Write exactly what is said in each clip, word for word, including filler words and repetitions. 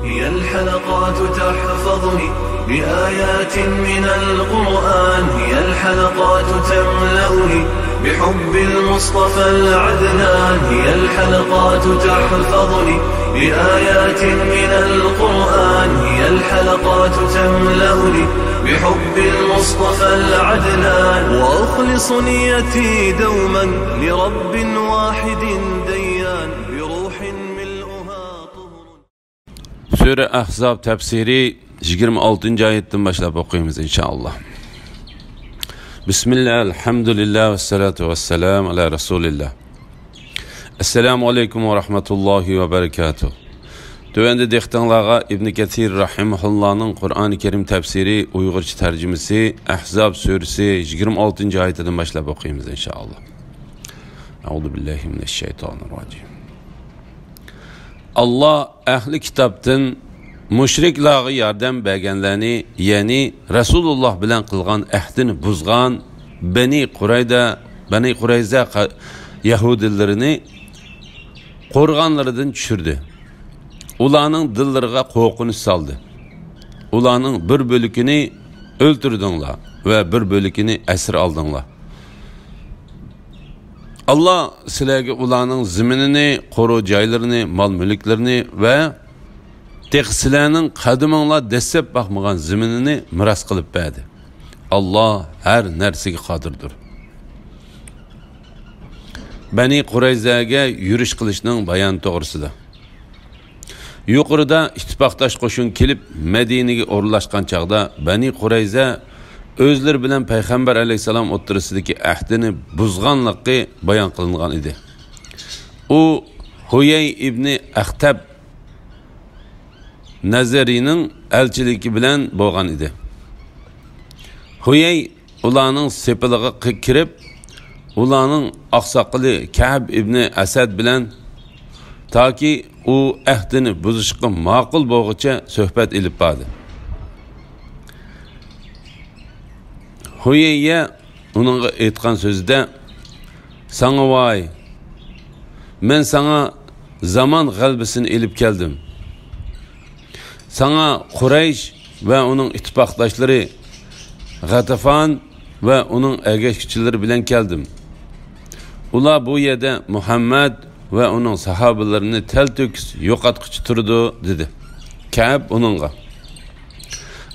هي الحلقات تحفظني بآيات من القرآن، هي الحلقات تملأني بحب المصطفى العدنان، هي الحلقات تحفظني بآيات من القرآن، هي الحلقات تملأني بحب المصطفى العدنان، وأخلص نيتي دوما لرب واحد ديان، بروح ملؤها طهر. سۈرە ئەھزاب تەپسىرى يىگىرمە ئالتىنچى ئايەتتىن باشلاپ ئوقۇيمىز، ئىنشائاللا. بىسمىللا، ئەلھەمدۇلىللا، ۋەسسالاتۇ ۋەسسالامۇ ئەلا رەسۇلىللا. ئەسسالامۇ ئەلەيكۇم ۋە رەھمەتۇللاھى ۋە بەرىكاتۇھ. تۆۋەندە دىققىتىڭلارغا ئىبن كەسىر رەھىمەھۇللانىڭ قۇرئانى كەرىم تەپسىرى ئۇيغۇرچە تەرجىمىسى ئەھزاب سۈرىسى يىگىرمە ئالتىنچى ئايىتىدىن باشلاپ ئوقۇيمىز، ئىنشائاللا. ئەئۇزۇ بىللاھى مىنەششەيتانىرراجىم. ئاللا ئەھلى كىتابتىن مۇشرىكلارغا ياردەم بەرگەنلەرنى، يەنى رەسۇلۇللا بىلەن قىلغان ئەھدىنى بۇزغان بەنى قۇرەيدە، بەنى قۇرەيزە قا-، يەھۇدىيلىرىنى قورغانلىرىدىن چۈشۈردى. ئۇلارنىڭ دىللىرىغا قورقۇنچ سالدى. ئۇلارنىڭ بىر بۆلىكىنى ئۆلتۈردۈڭلار ۋە بىر بۆلىكىنى ئەسىر ئالدىڭلار. ئاللا سىلەرگە ئۇلارنىڭ زېمىنىنى، قورۇ جايلىرىنى، مال-مۈلۈكلىرىنى ۋە تېخى سىلەرنىڭ قەدىمىڭلار دەسسەپ باقمىغان زېمىنىنى مىراس قىلىپ بەردى. ئاللا ھەر نەرسىگە قادىردۇر. بەنى قۇرەيزەگە يۈرۈش قىلىشنىڭ بايانى توغرىسىدا. يۇقىرىدا ئىتتىپاقداش قوشۇن كېلىپ، مەدىنىگە ئورۇنلاشقان چاغدا، بەنى قۇرەيزە ئۆزلىرى بىلەن پەيغەمبەر ئەلەيھىسسالام ئوتتۇرىسىدىكى ئەھدىنى بۇزغانلىقى بايان قىلىنغان ئىدى. ئۇ ھۇيەي ئىبنى ئەختەب نەزەرىنىڭ ئەلچىلىكى بىلەن بولغان ئىدى. ھۇيەي ئۇلارنىڭ سېپىلىغا قى-، كىرىپ، ئۇلارنىڭ ئاقساقىلى كەئب ئىبنى ئەسەد بىلەن تاكى ئۇ ئەھدىنى بۇزۇشقا ماقۇل بولغۇچە سۆھبەت ئېلىپ باردى. ھۇيەييە ئۇنىڭغا ئېيتقان سۆزىدە، ساڭا ۋاي، مەن ساڭا زامان غەلىبىسىنى ئېلىپ كەلدىم. ساڭا قۇرەيش ۋە ئۇنىڭ ئىتتىپاقداشلىرى غەتىفان ۋە ئۇنىڭ ئەگەشكۈچىلىرى بىلەن كەلدىم. ئۇلار بۇ يەردە مۇھەممەد ۋە ئۇنىڭ ساھابىلىرىنى تەلتۆكۈس يوقاتقۇچە تۇرىدۇ، دېدى. كەئب ئۇنىڭغا،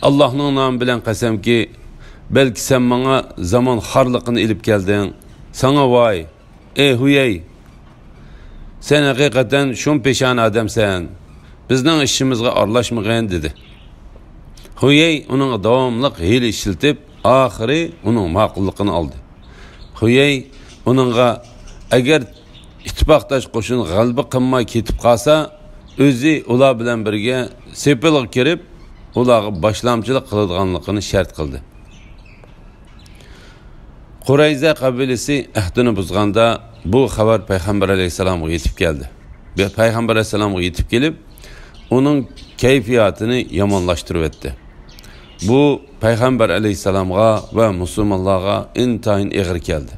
ئاللاھنىڭ نامى بىلەن قەسەمكى، بەلكى سەن ماڭا زامان خارلىقىنى ئېلىپ كەلدىڭ. ساڭا ۋاي! ئەي ھۇيەي! سەن ھەقىقەتەن شۇم پېشانە ئادەمسەن. بىزنىڭ ئىشىمىزغا ئارىلاشمىغىن، دېدى. ھۇيەي ئۇنىڭغا داۋاملىق ھىيلە ئىشلىتىپ، ئاخىرى ئۇنىڭ ماقۇللۇقىنى ئالدى. ھۇيەي ئۇنىڭغا، ئەگەر ئىتتىپاقداش قوشۇن غەلىبە قىلماي كېتىپ قالسا، ئۆزى ئۇلار بىلەن بىرگە سېپىلغا كىرىپ، ئۇلارغا باشلامچىلىق قىلىدىغانلىقىنى شەرت قىلدى. قۇرەيزە قەبىلىسى ئەھدىنى بۇزغاندا، بۇ خەۋەر پەيغەمبەر ئەلەيھىسسالامغا يېتىپ كەلدى. پەيغەمبەر ئەلەيھىسسالامغا يېتىپ كېلىپ، ئۇنىڭ كەيپىياتىنى يامانلاشتۇرۇۋەتتى. بۇ پەيغەمبەر ئەلەيھىسسالامغا ۋە مۇسۇلمانلارغا ئىنتايىن ئېغىر كەلدى.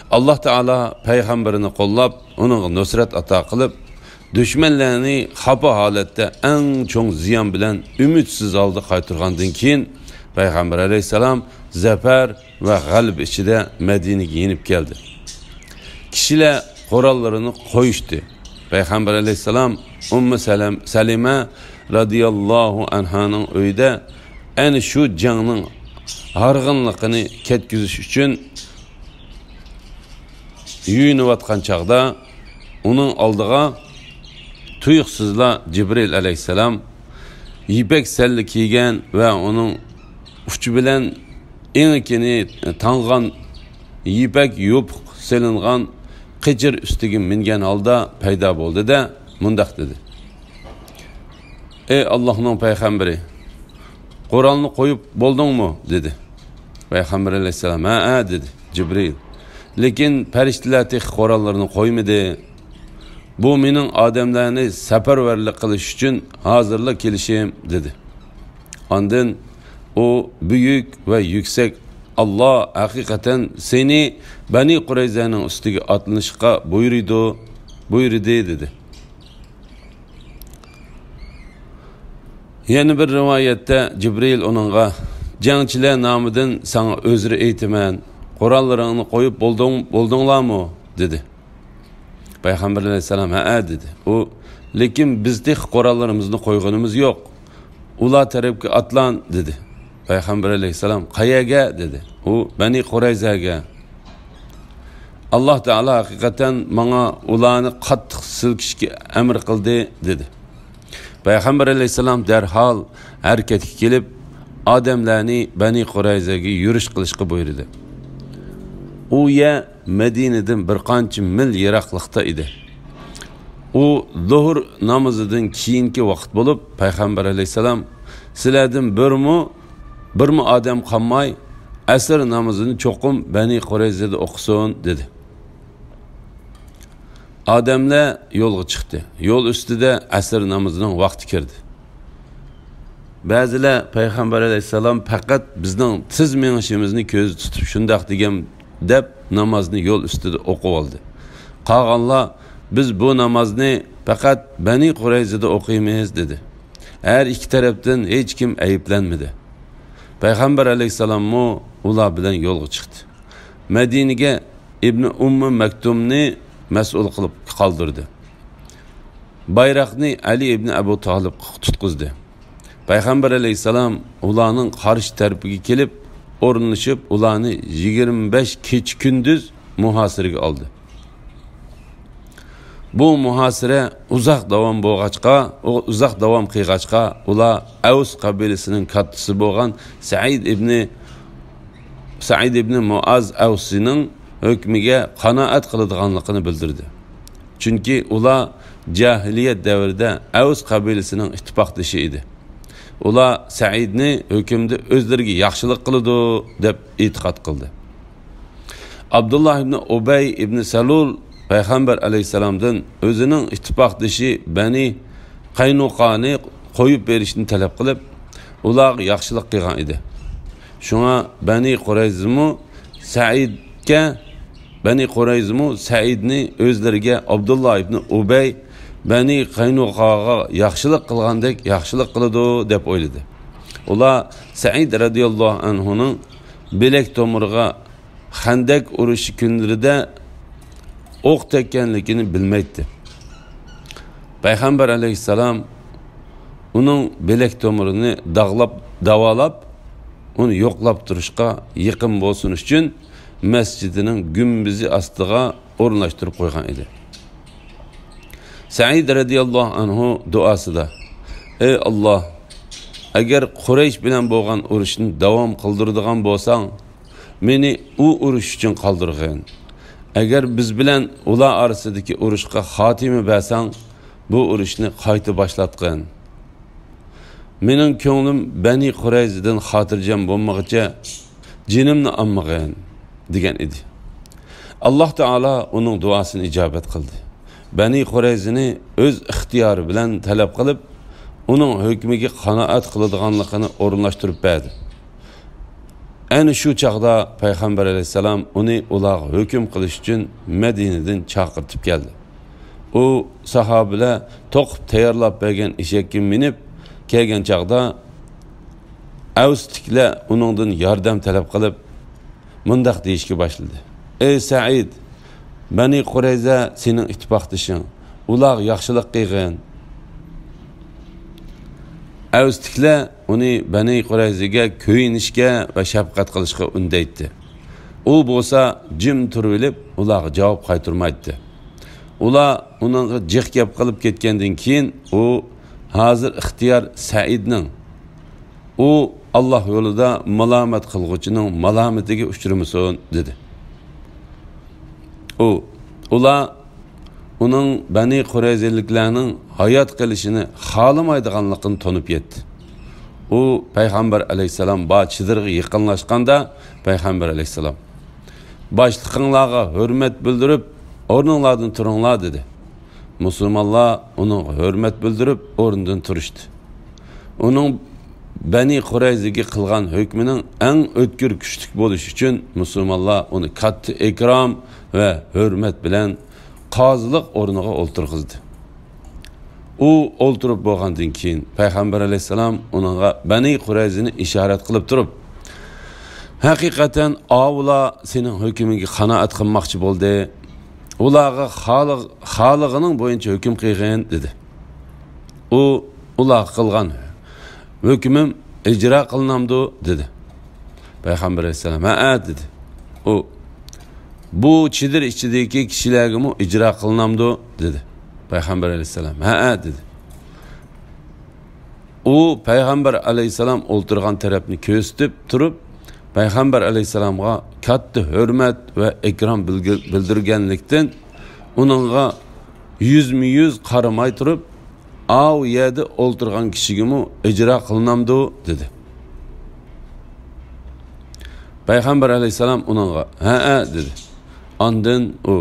ئاللا تائالا پەيغەمبىرىنى قوللاپ، ئۇنىڭغا نۇسرەت ئاتا قىلىپ، دۈشمەنلەرنى خاپا ھالەتتە ئەڭ چوڭ زىيان بىلەن ئۈمىدسىز ھالدا قايتۇرغاندىن كېيىن، پەيغەمبەر ئەلەيھىسسالام زەپەر ۋە غەلىبە ئىچىدە مەدىنىگە يېنىپ كەلدى. كىشىلەر قوراللىرىنى قويۇشتى. پەيغەمبەر ئەلەيھىسسالام ئۇممۇ سەلەم-، سەلىمە رەزىياللاھۇ ئەنھانىڭ ئۆيىدە ئەنە شۇ جەڭنىڭ ھارغىنلىقىنى كەتكۈزۈش ئۈچۈن يۇيۇنۇۋاتقان چاغدا، ئۇنىڭ ئالدىغا تۇيۇقسىزلا جىبرىل ئەلەيھىسسالام يىپەك سەللە كىيگەن ۋە ئۇنىڭ ئۇچى بىلەن ئېڭىكىنى تاڭغان يىپەك يوپۇق سېلىنغان قېچىر ئۈستىگە مىنگەن ھالدا پەيدا بولدى-دە، مۇنداق دېدى: «ئەي ئاللاھنىڭ پەيغەمبىرى، قورالنى قويۇپ بولدۇڭمۇ؟» دېدى. پەيغەمبەر ئەلەيھىسسالام: «ھەئە» دېدى جىبرىل. «لېكىن پەرىشتىلەر تېخى قوراللىرىنى قويمىدى. بۇ مېنىڭ ئادەملەرنى سەپەرۋەرلىك قىلىش ئۈچۈن ھازىرلا كېلىشىم» دېدى. ئاندىن ئۇ بۈيۈك ۋە يۈكسەك: «ئاللا ھەقىقەتەن سېنى بەنى قۇرەيزەنىڭ ئۈستىگە ئاتلىنىشقا بۇيرۇيدۇ، بۇيرۇدى» دېدى. يەنە بىر رىۋايەتتە جىبرىئىل ئۇنىڭغا، «جەڭچىلەر نامىدىن ساڭا ئۆزرە ئېيتىمەن، قوراللىرىڭنى قويۇپ بولدۇڭ، بولدۇڭلارمۇ؟» دېدى. پەيغەمبەر ئەلەيھىسسالام، «ھەئە» دېدى. ئۇ، «لېكىن بىز تېخى قوراللىرىمىزنى قويغىنىمىز يوق. ئۇلار تەرەپكە ئاتلان» دېدى. پەيغەمبەر ئەلەيھىسسالام، «قەيەرگە؟» دېدى. ئۇ، «بەنى قۇرەيزەگە. ئاللاھ تائالا ھەقىقەتەن ماڭا ئۇلارنى قاتتىق سىلكىشكە ئەمر قىلدى» دېدى. پەيغەمبەر ئەلەيھىسسالام دەرھال ھەرىكەتكە كېلىپ، ئادەملەرنى بەنى قۇرەيزەگە يۈرۈش قىلىشقا بۇيرۇدى. ئۇ يەر مەدىنىدىن بىر قانچە مىل يىراقلىقتا ئىدى. ئۇ زۆھۈر نامىزىدىن كېيىنكى ۋاقىت بولۇپ، پەيغەمبەر ئەلەيھىسسالام، «سىلەردىن بىرمۇ، بىرمۇ ئادەم قالماي، ئەسىر نامىزىنى چوقۇم بەنى قۇرەيزىدە ئوقۇسۇن» دېدى. ئادەملەر يولغا چىقتى. يول ئۈستىدە ئەسىر نامىزىنىڭ ۋاقتى كىردى. بەزىلەر، «پەيغەمبەر ئەلەيھىسسالام پەقەت بىزنىڭ تېز مېڭىشىمىزنى كۆزدە تۇتۇپ شۇنداق دېگەن» دەپ، نامازنى يول ئۈستىدە ئوقۇۋالدى. قالغانلار، «بىز بۇ نامازنى پەقەت بەنى قۇرەيزىدە ئوقۇيمىز» دېدى. ھەر ئىككى تەرەپتىن ھېچكىم ئەيىبلەنمىدى. پەيغەمبەر ئەلەيھىسسالاممۇ ئۇلار بىلەن يولغا چىقتى. مەدىنىگە ئىبنى ئۇممى مەكتۇمنى مەسئۇل قىلىپ قالدۇردى. بايراقنى ئەلى ئىبنى ئەبۇ تالىپقا تۇتقۇزدى. پەيغەمبەر ئەلەيھىسسالام ئۇلارنىڭ قارشى تەرىپىگە كېلىپ ئورۇنلىشىپ، ئۇلارنى يىگىرمە بەش كېچە-كۈندۈز مۇھاسىرىگە ئالدى. بۇ مۇھاسىرە ئۇزاق داۋام بولغاچقا، ئۇ ئۇزاق داۋام قىلغاچقا، ئۇلار ئەۋس قەبىلىسىنىڭ كاتتىسى بولغان سەئىد ئىبنى، سەئىد ئىبنى مۇئاز ئەۋسىنىڭ ھۆكمىگە قانائەت قىلىدىغانلىقىنى بىلدۈردى. چۈنكى ئۇلار جاھىلىيەت دەۋرىدە ئەۋس قەبىلىسىنىڭ ئىتتىپاقدىشى ئىدى. ئۇلار سەئىدنى ھۆكۈمدە ئۆزلىرىگە ياخشىلىق قىلىدۇ، دەپ ئېتىقاد قىلدى. ئابدۇللا ئىبنى ئۇبەي ئىبنى سەلۇل پەيغەمبەر ئەلەيھىسسالامدىن ئۆزىنىڭ ئىتتىپاقدىشى بەنى قەينۇقانى قويۇپ بېرىشنى تەلەپ قىلىپ، ئۇلارغا ياخشىلىق قىلغان ئىدى. شۇڭا بەنى قۇرەيزىمۇ سەئىدكە، بەنى قۇرەيزىمۇ سەئىدنى ئۆزلىرىگە ئابدۇللا ئىبنى ئۇبەي بەنى قەينۇقاغا ياخشىلىق قىلغاندەك ياخشىلىق قىلىدۇ، دەپ ئويلىدى. ئۇلار سەئىد رەزىياللاھۇ ئەنھۇنىڭ بىلەك تومۇرىغا خەندەك ئۇرۇشى كۈنلىرىدە ئوق تەگكەنلىكىنى بىلمەيتتى. پەيغەمبەر ئەلەيھىسسالام ئۇنىڭ بىلەك تومۇرىنى داغلاپ، داۋالاپ، ئۇنى يوقلاپ تۇرۇشقا يېقىن بولسۇن ئۈچۈن مەسچىتىنىڭ گۈمبىزى ئاستىغا ئورۇنلاشتۇرۇپ قويغان ئىدى. سەئىد رەزىياللاھۇ ئەنھۇ دۇئاسىدا، «ئەي ئاللاھ، ئەگەر قۇرەيش بىلەن بولغان ئۇرۇشنى داۋام قىلدۇرىدىغان بولساڭ، مېنى ئۇ ئۇرۇش ئۈچۈن قالدۇرغىن. ئەگەر بىز بىلەن ئۇلار ئارىسىدىكى ئۇرۇشقا خاتىمە بەرسەڭ، بۇ ئۇرۇشنى قايتا باشلاتقىن. مېنىڭ كۆڭلۈم بەنى قۇرەيزىدىن خاتىرجەم بولمىغىچە، جېنىمنى ئالمىغىن» دېگەن ئىدى. ئاللاھ تائالا ئۇنىڭ دۇئاسىنى ئىجابەت قىلدى. بەنى قۇرەيزىنى ئۆز ئىختىيارى بىلەن تەلەپ قىلىپ، ئۇنىڭ ھۆكمىگە قانائەت قىلىدىغانلىقىنى ئورۇنلاشتۇرۇپ بەردى. ئەنە شۇ چاغدا پەيغەمبەر ئەلەيھىسسالام ئۇنى ئۇلارغا ھۆكۈم قىلىش ئۈچۈن مەدىنىدىن چاقىرتىپ كەلدى. ئۇ ساھابىلەر توقۇپ تەييارلاپ بەرگەن ئېشەككە مىنىپ كەلگەن چاغدا، ئەۋستىكلەر ئۇنىڭدىن ياردەم تەلەپ قىلىپ، مۇنداق دېيىشكە باشلىدى: «ئەي سەئىد، بەنى قۇرەيزە سېنىڭ ئىتتىپاقدىشىڭ، ئۇلارغا ياخشىلىق قىلغىن.» ئەۋستىكلەر ئۇنى بەنى قۇرەيزىگە كۆيۈنۈشكە ۋە شەپقەت قىلىشقا ئۈندەيتتى. ئۇ بولسا جىم تۇرۇۋېلىپ، ئۇلارغا جاۋاب قايتۇرمايتتى. ئۇلار ئۇنىڭغا جىق گەپ قىلىپ كەتكەندىن كېيىن، ئۇ: «ھازىر ئىختىيار سەئىدنىڭ، ئۇ ئاللاھ يولىدا مالامەت قىلغۇچىنىڭ مالامىتىگە ئۇچرىمىسۇن» دېدى. ئۇ، ئۇلار ئۇنىڭ بەنى قۇرەيزىلىكلەرنىڭ ھايات قېلىشىنى خالىمايدىغانلىقىنى تونۇپ يەتتى. ئۇ پەيغەمبەر ئەلەيھىسسالام بار چېدىرغا يېقىنلاشقاندا، پەيغەمبەر ئەلەيھىسسالام: «باشلىقىڭلارغا ھۆرمەت بىلدۈرۈپ، ئورنۇڭلاردىن تۇرۇڭلار» دېدى. مۇسۇلمانلار ئۇنىڭغا ھۆرمەت بىلدۈرۈپ، ئورنىدىن تۇرۇشتى. ئۇنىڭ بەنى قۇرەيزىگە قىلغان ھۆكمىنىڭ ئەڭ ئۆتكۈر كۈچلۈك بولۇشى ئۈچۈن، مۇسۇلمانلار ئۇنى كاتتا ئىكرام ۋە ھۆرمەت بىلەن قازىلىق ئورنىغا ئولتۇرغۇزدى. ئۇ ئولتۇرۇپ بولغاندىن كېيىن، پەيغەمبەر ئەلەيھىسسالام ئۇنىڭغا بەنى قۇرەيزىنى ئىشارەت قىلىپ تۇرۇپ، ھەقىقەتەن ئاۋۇلار سېنىڭ ھۆكمۈڭگە قانائەت قىلماقچى بولدى. ئۇلارغا خالىغ-، خالىغىنىڭ بويىچە ھۆكۈم قىلغىن، دېدى. ئۇ، ئۇلارغا قىلغان ھۆكمۈم ئىجرا قىلىنامدۇ؟ دېدى. پەيغەمبەر ئەلەيھىسسالام، ھەئە، دېدى. ئۇ، بۇ چېدىر ئىچىدىكى كىشىلەرگىمۇ ئىجرا قىلىنامدۇ؟ دېدى. پەيغەمبەر ئەلەيھىسسالام، ھەئە، دېدى. ئۇ پەيغەمبەر ئەلەيھىسسالام ئولتۇرغان تەرەپنى كۆرسىتىپ تۇرۇپ، پەيغەمبەر ئەلەيھىسسالامغا كاتتا ھۆرمەت ۋە ئىكرام بىلگە-، بىلدۈرگەنلىكتىن، ئۇنىڭغا يۈزمۇ يۈز قارىماي تۇرۇپ، ئاۋۇ يەردە ئولتۇرغان كىشىگىمۇ ئىجرا قىلىنامدۇ؟ دېدى. پەيغەمبەر ئەلەيھىسسالام ئۇنىڭغا، ھەئە، دېدى. ئاندىن ئۇ،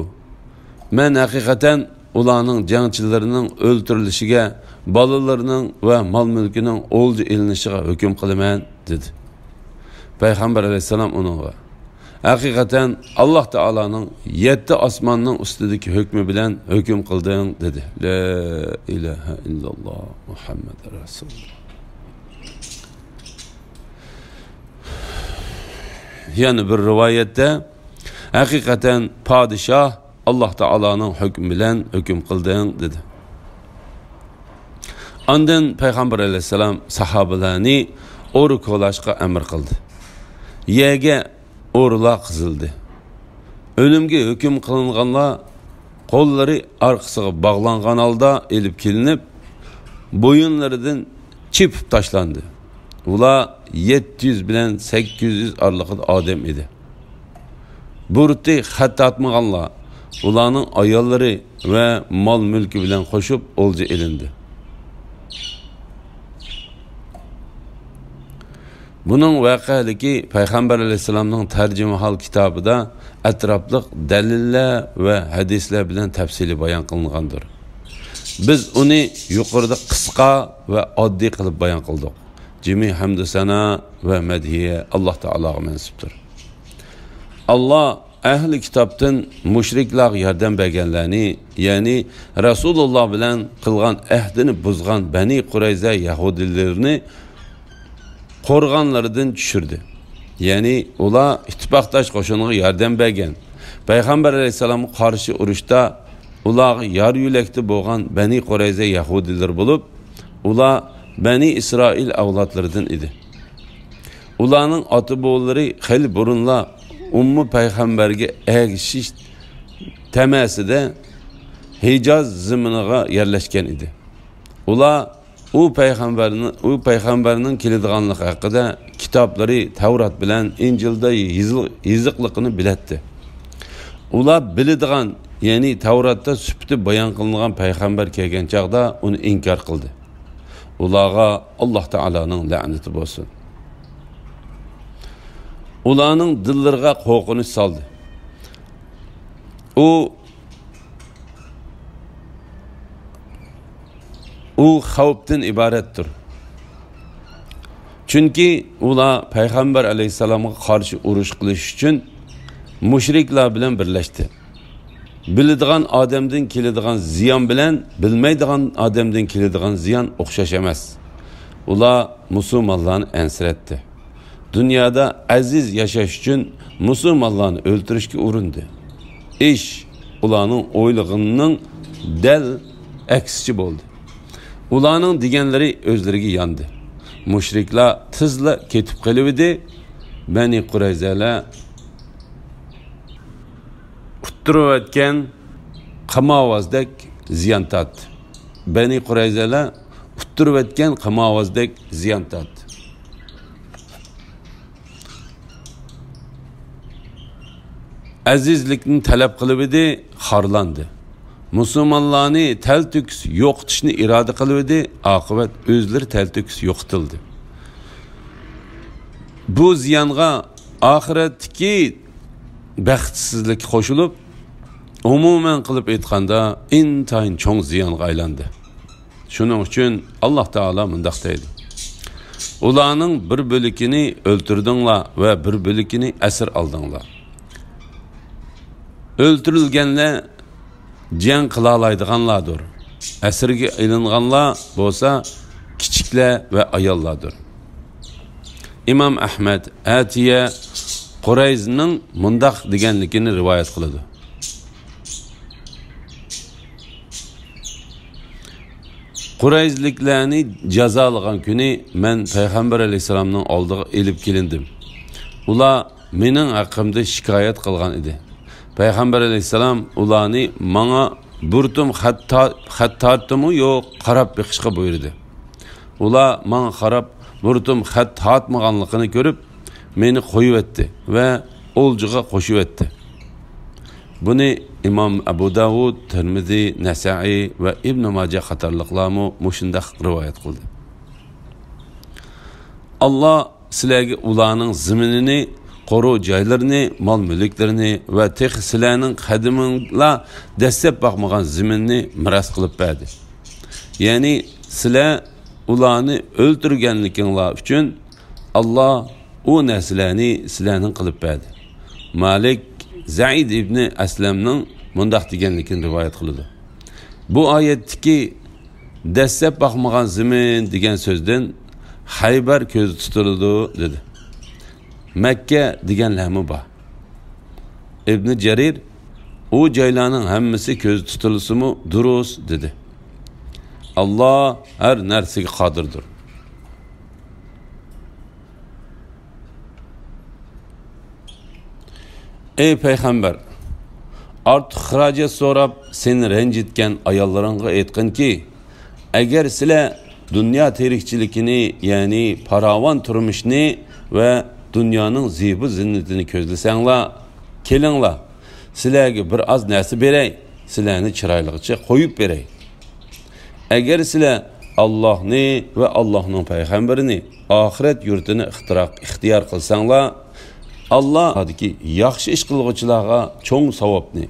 مەن ھەقىقەتەن ئۇلارنىڭ جەڭچىلىرىنىڭ ئۆلتۈرۈلۈشىگە، بالىلىرىنىڭ ۋە مال-مۈلكىنىڭ ئولجا ئېلىنىشىغا ھۆكۈم قىلىمەن، دېدى. پەيغەمبەر ئەلەيھىسسالام ئۇنىڭغا، ھەقىقەتەن، ئاللاھ تائالانىڭ يەتتە ئاسماننىڭ ئۈستىدىكى ھۆكمى بىلەن ھۆكۈم قىلدىڭ، دېدى. لا ئىلاھە ئىللاللاھ، مۇھەممەد رەسۇلۇللاھ. يەنە بىر رىۋايەتتە، ھەقىقەتەن، پادىشاھ، ئاللاھ تائالانىڭ ھۆكمى بىلەن ھۆكۈم قىلدىڭ، دېدى. ئاندىن پەيغەمبەر ئەلەيھىسسالام ساھابىلەرنى ئورا كولاشقا ئەمر قىلدى. يەرگە ئورىلار قېزىلدى. ئۆلۈمگە ھۆكۈم قىلىنغانلار قوللىرى ئارقىسىغا باغلانغان ھالدا ئېلىپ كېلىنىپ، بويۇنلىرىدىن چېپىپ تاشلاندى. ئۇلار يەتتە يۈز بىلەن سەككىز يۈز ئارىلىقىدا ئادەم ئىدى. بۇرۇتى خەت تارتمىغانلار، ئۇلارنىڭ ئاياللىرى ۋە مال-مۈلكى بىلەن قوشۇپ ئولجا ئېلىندى. بۇنىڭ ۋەقەلىكى پەيغەمبەر ئەلەيھىسسالامنىڭ تەرجىمىھال كىتابىدا ئەتراپلىق دەلىللەر ۋە ھەدىسلەر بىلەن تەپسىلىي بايان قىلىنغاندۇر. بىز ئۇنى يۇقىرىدا قىسقا ۋە ئاددىي قىلىپ بايان قىلدۇق. جىمى ھەمدۇ سانا ۋە مەدھىيە ئاللاھ تائالاغا مەنسۇپتۇر. ئاللاھ ئەھلى كىتابتىن مۇشرىكلارغا ياردەم بەرگەنلەرنى، يەنى رەسۇلۇللاھ بىلەن قىلغان ئەھدىنى بۇزغان بەنى قۇرەيزە يەھۇدىيلىرىنى قورغانلىرىدىن چۈشۈردى. يەنى ئۇلار ئىتتىپاقداش قوشۇنغا ياردەم بەرگەن، پەيغەمبەر ئەلەيھىسسالامغا قارشى ئۇرۇشتا ئۇلارغا يار يۆلەكتە بولغان بەنى قۇرەيزە يەھۇدىيلىرى بولۇپ، ئۇلار بەنى ئىسرائىل ئەۋلادلىرىدىن ئىدى. ئۇلارنىڭ ئاتا-بوۋىلىرى خېلى بۇرۇنلا ئۇممۇ پەيغەمبەرگە ئەگىشىش تەمەسىدە ھىجاز زېمىنىغا يەرلەشكەن ئىدى. ئۇلار ئۇ پەيغەمبەرنى، ئۇ پەيغەمبەرنىڭ كېلىدىغانلىقى ھەققىدە كىتابلىرى تەۋرات بىلەن ئىنجىلدا يېزىل-، يېزىقلىقىنى بىلەتتى. ئۇلار بىلىدىغان، يەنى تەۋراتتا سۈپىتى بايان قىلىنغان پەيغەمبەر كەلگەن چاغدا ئۇنى ئىنكار قىلدى. ئۇلارغا ئاللاھ تائالانىڭ لەنىتى بولسۇن. ئۇلارنىڭ دىللىرىغا قورقۇنچ سالدى. ئۇ، ئۇ خەۋپتىن ئىبارەتتۇر. چۈنكى ئۇلار پەيغەمبەر ئەلەيھىسسالامغا قارشى ئۇرۇش قىلىش ئۈچۈن مۇشرىكلار بىلەن بىرلەشتى. بىلىدىغان ئادەمدىن كېلىدىغان زىيان بىلەن بىلمەيدىغان ئادەمدىن كېلىدىغان زىيان ئوخشاش ئەمەس. ئۇلار مۇسۇلمانلارنى ئەنسىرەتتى. دۇنيادا ئەزىز ياشاش ئۈچۈن مۇسۇلمانلارنى ئۆلتۈرۈشكە ئۇرۇندى. ئىش ئۇلارنىڭ ئويلىغىنىنىڭ دەل ئەكسىچە بولدى. ئۇلارنىڭ دېگەنلىرى ئۆزلىرىگە ياندى. مۇشرىكلار تېزلا كېتىپ قېلىۋىدى. بەنى قۇرەيزەلەر ئۇتتۇرۇۋەتكەن قىمارۋازدەك زىيان تارتتى. بەنى قۇرەيزەلەر ئۇتتۇرۇۋەتكەن قىمارۋازدەك زىيان تارتتى. ئەزىزلىكنى تەلەپ قىلىۋىدى، خارلاندى. مۇسۇلمانلارنى تەلتۆكۈس يوقىتىشنى ئىرادە قىلىۋىدى، ئاقىۋەت ئۆزلىرى تەلتۆكۈس يوقىتىلدى. بۇ زىيانغا ئاخىرەتتىكى بەختسىزلىك قوشۇلۇپ، ئومۇمەن قىلىپ ئېيتقاندا، ئىنتايىن چوڭ زىيانغا ئايلاندى. شۇنىڭ ئۈچۈن ئاللاھ تائالا مۇنداق دەيدۇ: ئۇلارنىڭ بىر بۆلىكىنى ئۆلتۈردۈڭلار ۋە بىر بۆلىكىنى ئەسىر ئالدىڭلار. ئۆلتۈرۈلگەنلەر جەڭ قىلالايدىغانلاردۇر. ئەسىرگە ئېلىنغانلار بولسا كىچىكلەر ۋە ئاياللاردۇر. ئىمام ئەھمەد ئەتىيە قۇرەيزنىڭ مۇنداق دېگەنلىكىنى رىۋايەت قىلىدۇ: قۇرەيزلىكلەرنى جازالىغان كۈنى مەن پەيغەمبەر ئەلەيھىسسالامنىڭ ئالدىغا ئېلىپ كېلىندىم. ئۇلار مېنىڭ ھەققىمدە شىكايەت قىلغان ئىدى. پەيغەمبەر ئەلەيھىسسالام ئۇلارنى ماڭا بىر تۇم خەت تا-، خەت تارتتىمۇ يوق، قاراپ بېقىشقا بۇيرۇدى. ئۇلار ماڭا قاراپ بىر تۇم خەت تارتمىغانلىقىنى كۆرۈپ، مېنى قويۇۋەتتى ۋە ئولجىغا قوشۇۋەتتى. بۇنى ئىمام ئەبۇ داۋۇد، تىرمىزى، نەسائىي ۋە ئىبنى ماجە قاتارلىقلارمۇ مۇشۇنداق رىۋايەت قىلدى. ئاللا سىلەرگە ئۇلارنىڭ زېمىنىنى، قورۇ جايلىرىنى، مال-مۈلۈكلىرىنى ۋە تېخى سىلەرنىڭ قەدىمىڭلار دەسسەپ باقمىغان زېمىننى مىراس قىلىپ بەردى. يەنى سىلەر ئۇلارنى ئۆلتۈرگەنلىكىڭلار ئۈچۈن ئاللا ئۇ نەرسىلەرنى سىلەرنىڭ قىلىپ بەردى. مالىك زەيد ئىبنى ئەسلەمنىڭ مۇنداق دېگەنلىكىنى رىۋايەت قىلىدۇ: بۇ ئايەتتىكى دەسسەپ باقمىغان زېمىن دېگەن سۆزدىن خەيبەر كۆزدە تۇتۇلىدۇ، دېدى. مەككە دېگەنلەرمۇ بار. ئىبنى جەرىر، ئۇ جايلارنىڭ ھەممىسى كۆزدە تۇتۇلسىمۇ دۇرۇس، دېدى. ئاللا ھەر نەرسىگە قادىردۇر. ئەي پەيغەمبەر، ئارتۇق خىراجەت سوراپ سېنى رەنجىتكەن ئاياللىرىڭغا ئېيتقىنكى، ئەگەر سىلەر دۇنيا تىرىكچىلىكىنى، يەنى پاراۋان تۇرمۇشنى ۋە دۇنيانىڭ زىبۇ زىننىتىنى كۆزلىسەڭلار، كېلىڭلار، سىلەرگە بىر ئاز نەرسە بېرەي، سىلەرنى چىرايلىقچە قويۇپ بېرەي. ئەگەر سىلەر ئاللاھنى ۋە ئاللاھنىڭ پەيغەمبىرىنى، ئاخىرەت يۇرتىنى ئىختىراق، ئىختىيار قىلساڭلار، ئاللاھتىكى ياخشى ئىش قىلغۇچىلارغا چوڭ ساۋابنى،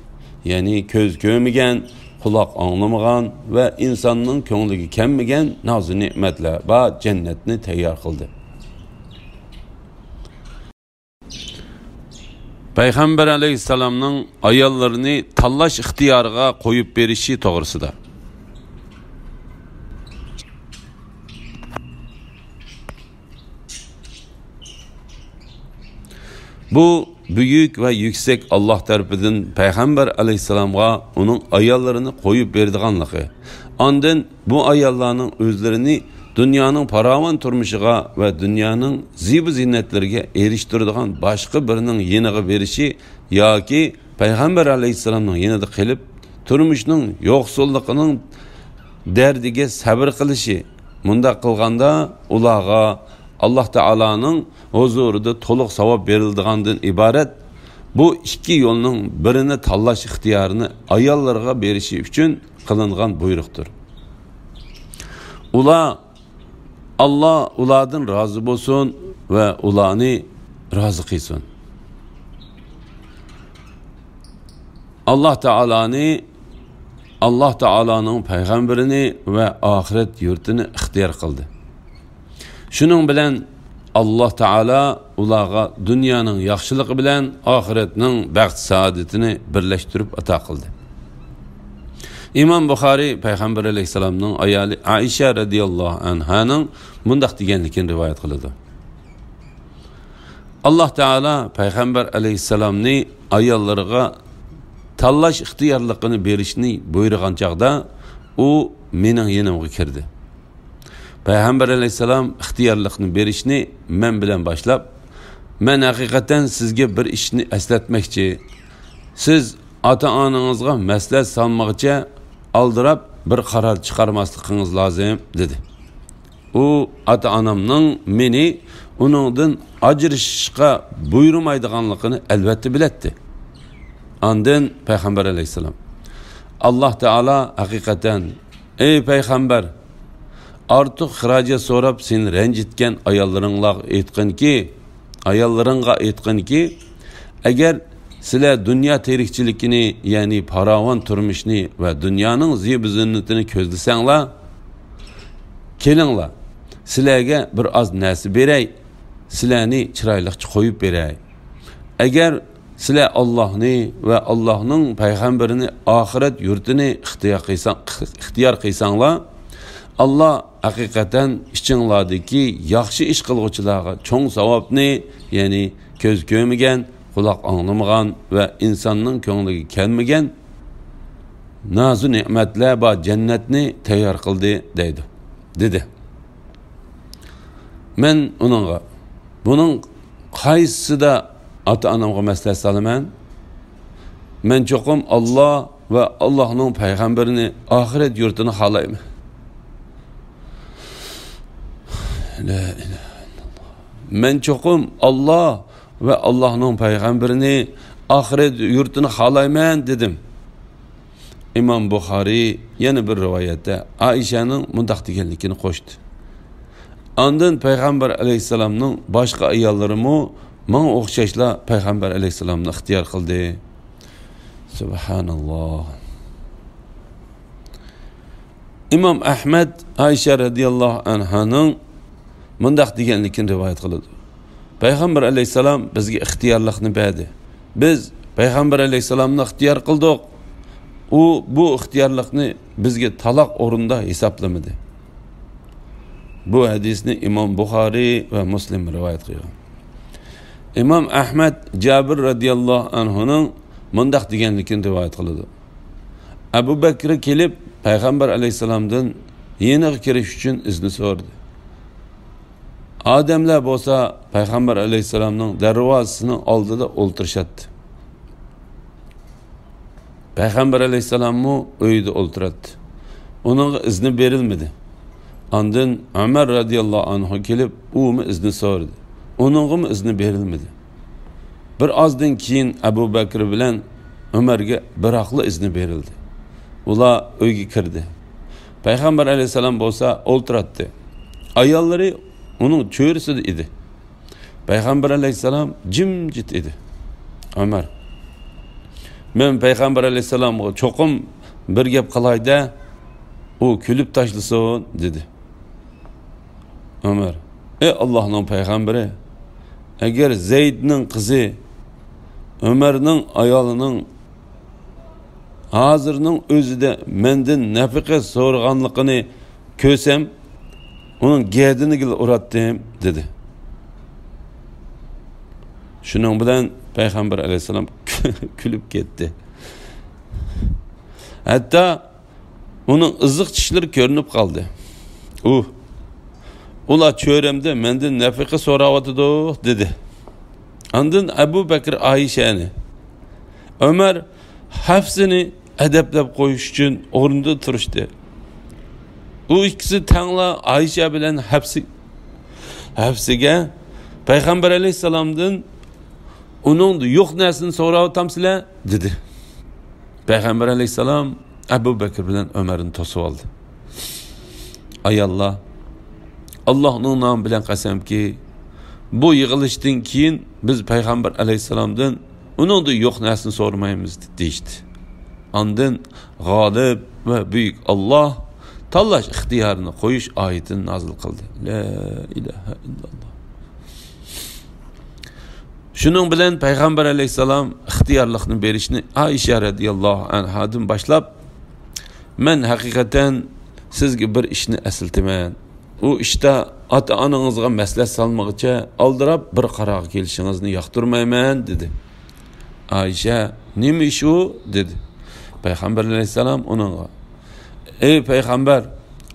يەنى كۆز كۆرمىگەن، قۇلاق ئاڭلىمىغان ۋە ئىنساننىڭ كۆڭلىگە كەلمىگەن نازۇ نېمەتلەر بار جەننەتنى تەييار قىلدى. پەيغەمبەر ئەلەيھىسسالامنىڭ ئاياللىرىنى تاللاش ئىختىيارىغا قويۇپ بېرىشى توغرىسىدا. بۇ بۈيۈك ۋە يۈكسەك ئاللاھ تەرىپىدىن پەيغەمبەر ئەلەيھىسسالامغا ئۇنىڭ ئاياللىرىنى قويۇپ بېرىدىغانلىقى، ئاندىن بۇ ئاياللارنىڭ ئۆزلىرىنى دۇنيانىڭ پاراۋان تۇرمۇشىغا ۋە دۇنيانىڭ زىبۇ زىننەتلىرىگە ئېرىشتۈرىدىغان باشقا بىرىنىڭ يېنىغا بېرىشى ياكى پەيغەمبەر ئەلەيھىسسالامنىڭ يېنىدا قېلىپ، تۇرمۇشنىڭ يوقسۇللۇقىنىڭ دەردىگە سەۋر قىلىشى، مۇنداق قىلغاندا ئۇلارغا ئاللاھ تائالانىڭ ھۇزۇرىدا تولۇق ساۋاب بېرىلىدىغاندىن ئىبارەت بۇ ئىككى يولنىڭ بىرىنى تاللاش ئىختىيارىنى ئاياللىرىغا بېرىشى ئۈچۈن قىلىنغان بۇيرۇقتۇر. ئۇلار، ئاللاھ ئۇلاردىن رازى بولسۇن ۋە ئۇلارنى رازى قىلسۇن. ئاللاھ تائالانى، ئاللاھ تائالانىڭ پەيغەمبىرىنى ۋە ئاخىرەت يۇرتىنى ئىختىيار قىلدى. شۇنىڭ بىلەن ئاللاھ تائالا ئۇلارغا دۇنيانىڭ ياخشىلىقى بىلەن ئاخىرەتنىڭ بەخت-سائادىتىنى بىرلەشتۈرۈپ ئاتا قىلدى. ئىمام بۇخارىي پەيغەمبەر ئەلەيھىسسالامنىڭ ئايالى ئائىشە رەزىياللاھۇ ئەنھانىڭ مۇنداق دېگەنلىكىنى رىۋايەت قىلىدۇ. ئاللاھ تائالا پەيغەمبەر ئەلەيھىسسالامنى ئاياللىرىغا تاللاش ئىختىيارلىقىنى بېرىشنى بۇيرۇغان چاغدا، ئۇ مېنىڭ يېنىمغا كىردى. پەيغەمبەر ئەلەيھىسسالام ئىختىيارلىقنى بېرىشنى مەن بىلەن باشلاپ، مەن ھەقىقەتەن سىزگە بىر ئىشنى ئەسلەتمەكچى. سىز ئاتا-ئانىڭىزغا مەسلىھەت سالمىغىچە ئالدىراپ بىر قارار چىقارماسلىقىڭىز لازىم، دېدى. ئۇ ئاتا-ئانامنىڭ مېنى ئۇنىڭدىن ئاجرىشىشقا بۇيرۇمايدىغانلىقىنى ئەلۋەتتە بىلەتتى. ئاندىن پەيغەمبەر ئەلەيھىسسالام، ئاللاھ تائالا ھەقىقەتەن، ئەي پەيغەمبەر، ئارتۇق خىراجەت سوراپ سېنى رەنجىتكەن ئاياللىرىڭلارغا ئېيتقىنكى، ئاياللىرىڭغا ئېيتقىنكى، ئەگەر سىلەر دۇنيا تىرىكچىلىكىنى، يەنى پاراۋان تۇرمۇشنى ۋە دۇنيانىڭ زىبۇ-زىننىتىنى كۆزلىسەڭلار، كېلىڭلار، سىلەرگە بىر ئاز نەرسە بېرەي، سىلەرنى چىرايلىقچە قويۇپ بېرەي. ئەگەر سىلەر ئاللاھنى ۋە ئاللاھنىڭ پەيغەمبىرىنى ئاخىرەت يۇرتىنى ئىختىيار قىلساڭ-، ئىختىيار قىلساڭلار، ئاللاھ ھەقىقەتەن ئىچىڭلاردىكى ياخشى ئىش قىلغۇچىلارغا چوڭ ساۋابنى، يەنى كۆز كۆرمىگەن، قۇلاق ئاڭلىمىغان ۋە ئىنساننىڭ كۆڭلىگە كەلمىگەن نازۇ نېمەتلەر بار جەننەتنى تەييار قىلدى، دەيدۇ، دېدى. مەن ئۇنىڭغا، بۇنىڭ قايسىسىدا ئاتا-ئانامغا مەسلىھەت سالىمەن؟ مەن چوقۇم ئاللاھ ۋە ئاللاھنىڭ پەيغەمبىرىنى، ئاخىرەت يۇرتىنى خالايمەن. لا ئىلاھە ئىللاللاھ. مەن چوقۇم ئاللاھ ۋە ئاللاھنىڭ پەيغەمبىرىنى، ئاخىرەت يۇرتىنى خالايمەن، دېدىم. ئىمام بۇخارىي يەنە بىر رىۋايەتتە ئائىشەنىڭ مۇنداق دېگەنلىكىنى قوشتى: ئاندىن پەيغەمبەر ئەلەيھىسسالامنىڭ باشقا ئاياللىرىمۇ ماڭا ئوخشاشلا پەيغەمبەر ئەلەيھىسسالامنى ئىختىيار قىلدى. سۇبھاناللاھ. ئىمام ئەھمەد ئائىشە رەزىياللاھۇ ئەنھانىڭ مۇنداق دېگەنلىكىنى رىۋايەت قىلىدۇ: پەيغەمبەر ئەلەيھىسسالام بىزگە ئىختىيارلىقنى بەردى. بىز پەيغەمبەر ئەلەيھىسسالامنى ئىختىيار قىلدۇق. ئۇ بۇ ئىختىيارلىقنى بىزگە تالاق ئورنىدا ھېسابلىمىدى. بۇ ھەدىسنى ئىمام بۇخارىي ۋە مۇسلىم رىۋايەت قىلغان. ئىمام ئەھمەد جابىر رەزىياللاھۇ ئەنھۇنىڭ مۇنداق دېگەنلىكىنى رىۋايەت قىلىدۇ: ئەبۇ بەكرى كېلىپ، پەيغەمبەر ئەلەيھىسسالامدىن يېنىغا كىرىش ئۈچۈن ئىزنى سورىدى. ئادەملەر بولسا پەيغەمبەر ئەلەيھىسسالامنىڭ دەرۋازىسىنىڭ ئالدىدا ئولتۇرۇشاتتى. پەيغەمبەر ئەلەيھىسسالاممۇ ئۆيىدە ئولتۇراتتى. ئۇنىڭغا ئىزنى بېرىلمىدى. ئاندىن ئۆمەر رەزىياللاھۇ ئەنھۇ كېلىپ، ئۇمۇ ئىزنى سورىدى. ئۇنىڭغىمۇ ئىزنى بېرىلمىدى. بىر ئازدىن كېيىن ئەبۇ بەكرى بىلەن ئۆمەرگە بىراقلا ئىزنى بېرىلدى. ئۇلار ئۆيگە كىردى. پەيغەمبەر ئەلەيھىسسالام بولسا ئولتۇراتتى. ئاياللىرى ئۇنىڭ چۆرىسىدە ئىدى. پەيغەمبەر ئەلەيھىسسالام جىمجىت ئىدى. ئۆمەر: مەن پەيغەمبەر ئەلەيھىسسالامغا چوقۇم بىر گەپ قىلاي-دە، ئۇ كۈلۈپ تاشلىسۇن، دېدى. ئۆمەر: ئەي ئاللاھنىڭ پەيغەمبىرى، ئەگەر زەيدنىڭ قىزى، ئۆمەرنىڭ ئايالىنىڭ ھازىرنىڭ ئۆزىدە مەندىن نەپىقە سورىغانلىقىنى كۆرسەم، ئۇنىڭ گەدىنىگىلا ئۇراتتىم، دېدى. شۇنىڭ بىلەن پەيغەمبەر ئەلەيھىسسالام كۈلۈپ كەتتى. ھەتتا ئۇنىڭ ئىزىق چىشلىرى كۆرۈنۈپ قالدى. ئۇ، ئۇلار چۆرەمدە مەندىن نەپىقە سوراۋاتىدۇ، دېدى. ئاندىن ئەبۇ بەكرى ئائىشەنى، ئۆمەر ھەپسىنى ئەدەپلەپ قويۇش ئۈچۈن ئورنىدىن تۇرۇشتى. ئۇ ئىككىسى تەڭلا ئائىشە بىلەن ھەپسى، ھەپسىگە پەيغەمبەر ئەلەيھىسسالامدىن ئۇنىڭدا يوق نەرسىنى سوراۋاتامسىلەر؟ دېدى. پەيغەمبەر ئەلەيھىسسالام ئەبۇ بەكرى بىلەن ئۆمەرنى توسۇۋالدى. ئاياللار، ئاللاھنىڭ نامى بىلەن قەسەمكى، بۇ يىغىلىشتىن كېيىن بىز پەيغەمبەر ئەلەيھىسسالامدىن ئۇنىڭدا يوق نەرسىنى سورىمايمىز، دېيىشتى. ئاندىن غالىب ۋە بۈيۈك ئاللاھ تاللاش ئىختىيارىنى قويۇش ئايىتىنى نازىل قىلدى. لا ئىلاھە ئىللاللاھ. شۇنىڭ بىلەن پەيغەمبەر ئەلەيھىسسالام ئىختىيارلىقنى بېرىشنى ئائىشە رەزىياللاھۇ ئەنھادىن باشلاپ، مەن ھەقىقەتەن سىزگە بىر ئىشنى ئەسلىتىمەن. ئۇ ئىشتا ئاتا-ئانىڭىزغا مەسلىھەت سالمىغىچە ئالدىراپ بىر قارارغا كېلىشىڭىزنى ياقتۇرمايمەن، دېدى. ئائىشە، نېمە ئىش ئۇ؟ دېدى. پەيغەمبەر ئەلەيھىسسالام ئۇنىڭغا، ئەي پەيغەمبەر،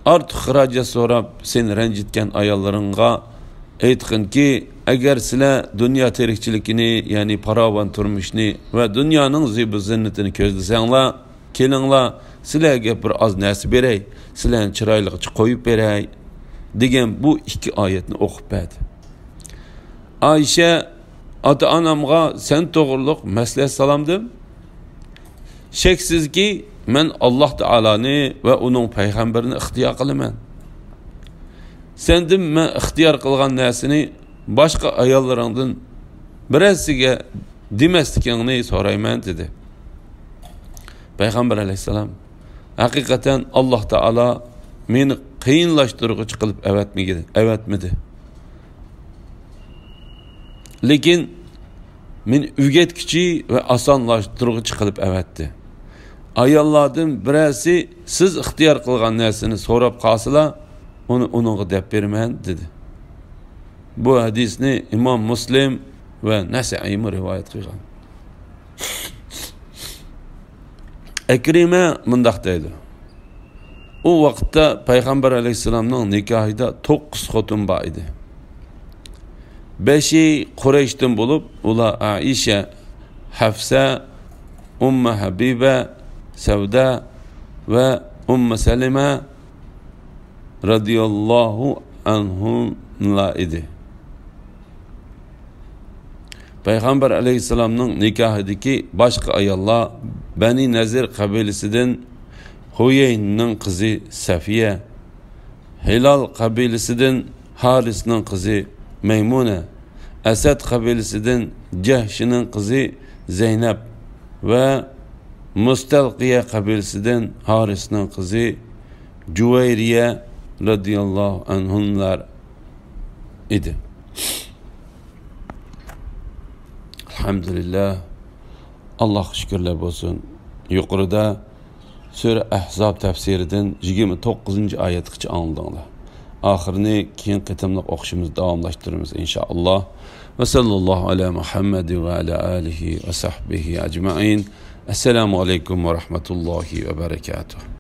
ئارتۇق خىراجەت سوراپ سېنى رەنجىتكەن ئاياللىرىڭغا ئېيتقىنكى، ئەگەر سىلەر دۇنيا تىرىكچىلىكىنى، يەنى پاراۋان تۇرمۇشنى ۋە دۇنيانىڭ زىبۇ زىننىتىنى كۆزلىسەڭلار، كېلىڭلار، سىلەرگە بىر ئاز نەرسە بېرەي، سىلەرنى چىرايلىقچە قويۇپ بېرەي، دېگەن بۇ ئىككى ئايەتنى ئوقۇپ بەردى. ئائىشە، ئاتا-ئانامغا سەن توغرۇلۇق مەسلىھەت سالامدىم؟ شەكسىزكى، مەن ئاللاھ تائالانى ۋە ئۇنىڭ پەيغەمبىرىنى ئىختىيار قىلىمەن. سەندىن مەن ئىختىيار قىلغان نەرسىنى باشقا ئاياللىرىڭدىن بىرەرسىگە دېمەسلىكىڭنى سورايمەن، دېدى. پەيغەمبەر ئەلەيھىسسالام، ھەقىقەتەن ئاللاھ تائالا مېنى قىيىنلاشتۇرغۇچى قىلىپ ئەۋەتمىگىدى-، ئەۋەتمىدى. لېكىن مېنى ئۆگەتكۈچى ۋە ئاسانلاشتۇرغۇچى قىلىپ ئەۋەتتى. ئاياللاردىن بىرەرسى سىز ئىختىيار قىلغان نەرسىنى سوراپ قالسىلا، ئۇنى ئۇنىڭغا دەپ بېرىمەن، دېدى. بۇ ھەدىسنى ئىمام مۇسلىم ۋە نەسەئىيمۇ رىۋايەت قىلغان. ئەكرىمە مۇنداق دەيدۇ: ئۇ ۋاقىتتا پەيغەمبەر ئەلەيھىسسالامنىڭ نىكاھىدا توققۇز خوتۇن بار ئىدى. بەشى قۇرەيشتىن بولۇپ، ئۇلار ئائىشە، ھەفسە، ئۇممۇ ھەبىبە، سەۋدە ۋە ئۇممۇ سەلىمە رەزىياللاھۇ ئەنھۇملار ئىدى. پەيغەمبەر ئەلەيھىسسالامنىڭ نىكاھىدىكى باشقا ئاياللار بەنى نەزىر قەبىلىسىدىن ھۇيەيننىڭ قىزى سەفىيە، ھىلال قەبىلىسىدىن ھارىسنىڭ قىزى مەيمۇنە، ئەسەد قەبىلىسىدىن جەھشىنىڭ قىزى زەينەپ ۋە مۇستەلقىيە قەبىلىسىدىن ھارىسنىڭ قىزى جۇۋەيرىيە رەزىياللاھۇ ئەنھۇملار ئىدى. ئەلھەمدۇلىللاھ. ئاللاھقا شۈكۈرلەر بولسۇن. يۇقىرىدا سۈرە ئەھزاب تەپسىرىدىن يىگىرمە توققۇزىنچى ئايەتكىچە ئاڭلىدىڭلار. ئاخىرىنى كېيىنكى قېتىملىق ئوقۇشىمىزدا داۋاملاشتۇرىمىز، ئىنشائاللاھ. ۋە سەللاللاھۇ ئەلە مۇھەممەد ۋە ئەلە ئالىھى ۋە سەھبىھى ئەجمەئىن. ئەسسالامۇ ئەلەيكۇم ۋە رەھمەتۇللاھى ۋە بەرەكاتۇھ.